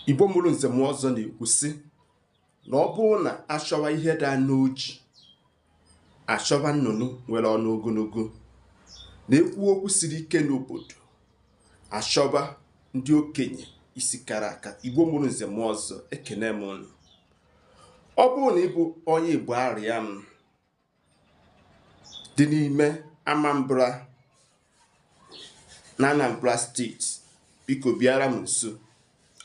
Igbo mụrụ nze mụọ ọzọ na-ekwu sị na ọ bụrụ na achọwa ihe daa n'oji, achọba nnụnụ nwere ọnụ ogologo, na-ekwu okwu siri ike n'obodo, achọba ndị okenye isi kara aka. Igbo mụrụ nze mụọ ọzọ, ekene m unu. Ọ bụrụ na ị bụ onye Igbo Arịam dị n'ime Anambra na Anambra steeti, biko bịara m nso.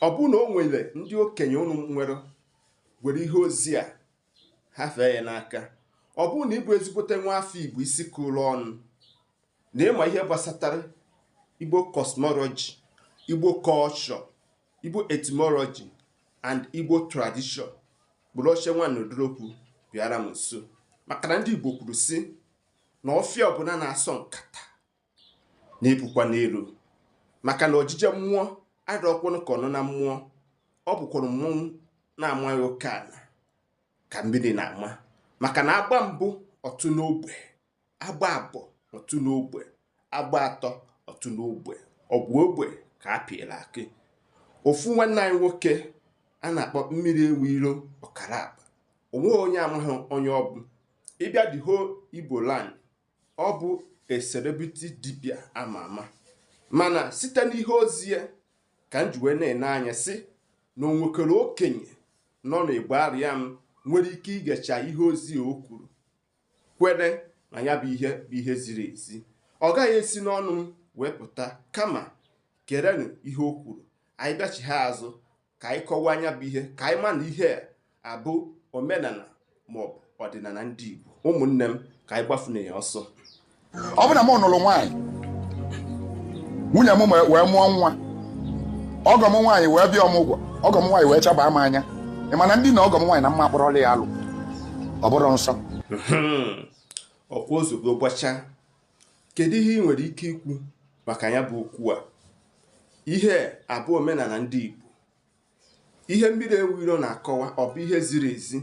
Ọ bụrụ na o nwere ndị okenye unu nwere were ihe ozi a hafee ya n'aka. Ọ bụrụ na ị bụ ezigbote nwa afọ Igbo isi kụrụ ọnụ na ịma ihe gbasatara Igbo cosmology, Igbo culture, Igbo etymology and Igbo tradition, bụrụ oche nwa n'odorokwu bịara m nso, maka na ndị Igbo kwuru sị na ọfịa ọbụla na-asọ nkata na-ebukwa n'elu, maka na ojije mmụọ adọkwanụ ka ọnụ na mmụọ, ọ bụkwara mmọnwụ na-amaghị oke ala ka mmiri na-ama, maka na agba mbụ ọtụ n'ogbe, agba abụọ ọtụ n'ogbe, agba atọ ọtụ n'ogbe, ọ bụ ogbe ka a pịara akị. Ofu nwanne anyị nwoke a na-akpọ Mmiri Enwe Ilo ọkara akpa, onweghị onye amaghị onye ọ bụ. Ịbịa the whole Igbo land, ọ bụ a celebrity dibịa ama ama. Mana site n'ihe ozi ya ka m ji wee na-ene anya sị na o nwekere okenye nọ n'Igbo Arịam nwere ike igecha ihe ozi o kwuru, kwere na ya bụ ihe bụ ihe ziri ezi. Ọ gaghị esi n'ọnụ m wee pụta, kama kerenụ ihe o kwuru, anyị bịachigha azụ ka anyị kọwaa anya bụ ihe, ka anyị ma na ihe a abụ omenala maọbụ ọdịnala ndị Igbo. Ụmụnne m, ka anyị gbafune ya ọsọ. Ọ bụ na m nụrụ nwaanyị, nwunye m wee mụọ nwa, ọgọ m nwaanyị wee bịa ọmụgwọ, ọgọ m nwaanyị wee chaba m anya. Ị ma na ndị na ọgọ m nwaanyị na mma akpọrọla ya alụ, ọ bụrụ nsọ. Ọkwa ozugbo gbacha, kedu ihe ị nwere ike ikwu maka ya bụ okwu a? Ihe abụ omenala ndị Igbo, ihe Mmiri Enwe Ilo na-akọwa, ọ bụ ihe ziri ezi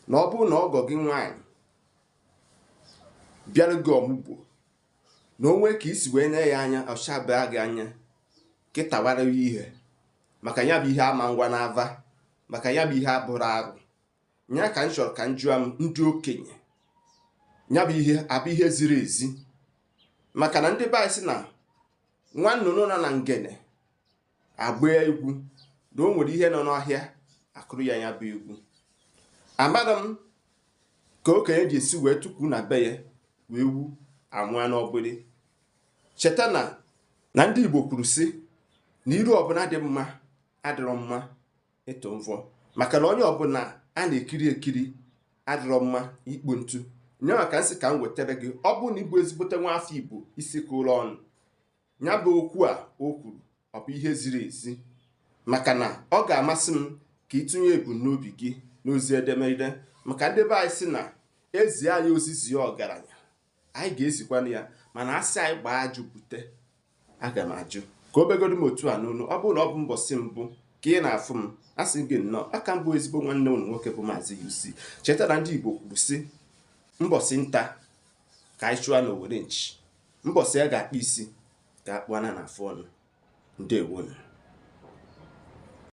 na ọ bụrụ na ọgọ gị nwaanyị bịara gị ọmụgwọ, na o nwee ka isi wee nye ya anya, ọchabaa gị anya, kịtawara ya ihe, maka ya bụ ihe ama ngwa n'ava, maka ya bụ ihe abụrụ arụ ya? Ka m chọrọ ka m jụọ m ndị okenye, ya bụ ihe abụ ihe ziri ezi? Maka na ndị be anyị sị na nwa nnụnụ nọ na ngene agba egwu, na o nwere ihe nọ n'ọhịa akụrụ ya ya bụ egwu. Amara m ka okenye ji esi wee tukwu na be ya wee wu amụa n'ọgbịrị. Cheta na ndị Igbo kwuru sị na iru ọbụla dị mma adịrọ mma ịtụ mvọ, maka na onye ọbụla a na-ekiri ekiri adịrọ mma ikpo ntu. Nya ka m sị ka m wetara gị. Ọ bụrụ na ịbụ ezigbote nwa afọ Igbo isi kụrụ ọnụ, ya bụ okwu a o kwuru, ọ bụ ihe ziri ezi? Maka na ọ ga-amasị m ka ịtụnye ebumnobi gị n'ozi edemede, maka ndị be anyị sị na ezi anyị ozi zie ọgaranya, anyị ga-ezikwana ya. Mana asị anyị gbaa ajụ bute, aga m ajụ ka o begodo m otu a n'onu. Ọ bụrụ na ọ bụ mbọsị mbụ ka ị na-afụ m, asị gị nnọọ. Aka mbụ ezigbo nwanne unu nwoke bụ Maazị UC. Cheta na ndị Igbo kwuru sị mbọsị nta ka anyị chụọ na owere nchi, mbọsị a ga-akpụ isi ka akpụana na afụ ọnụ. Ndewonu.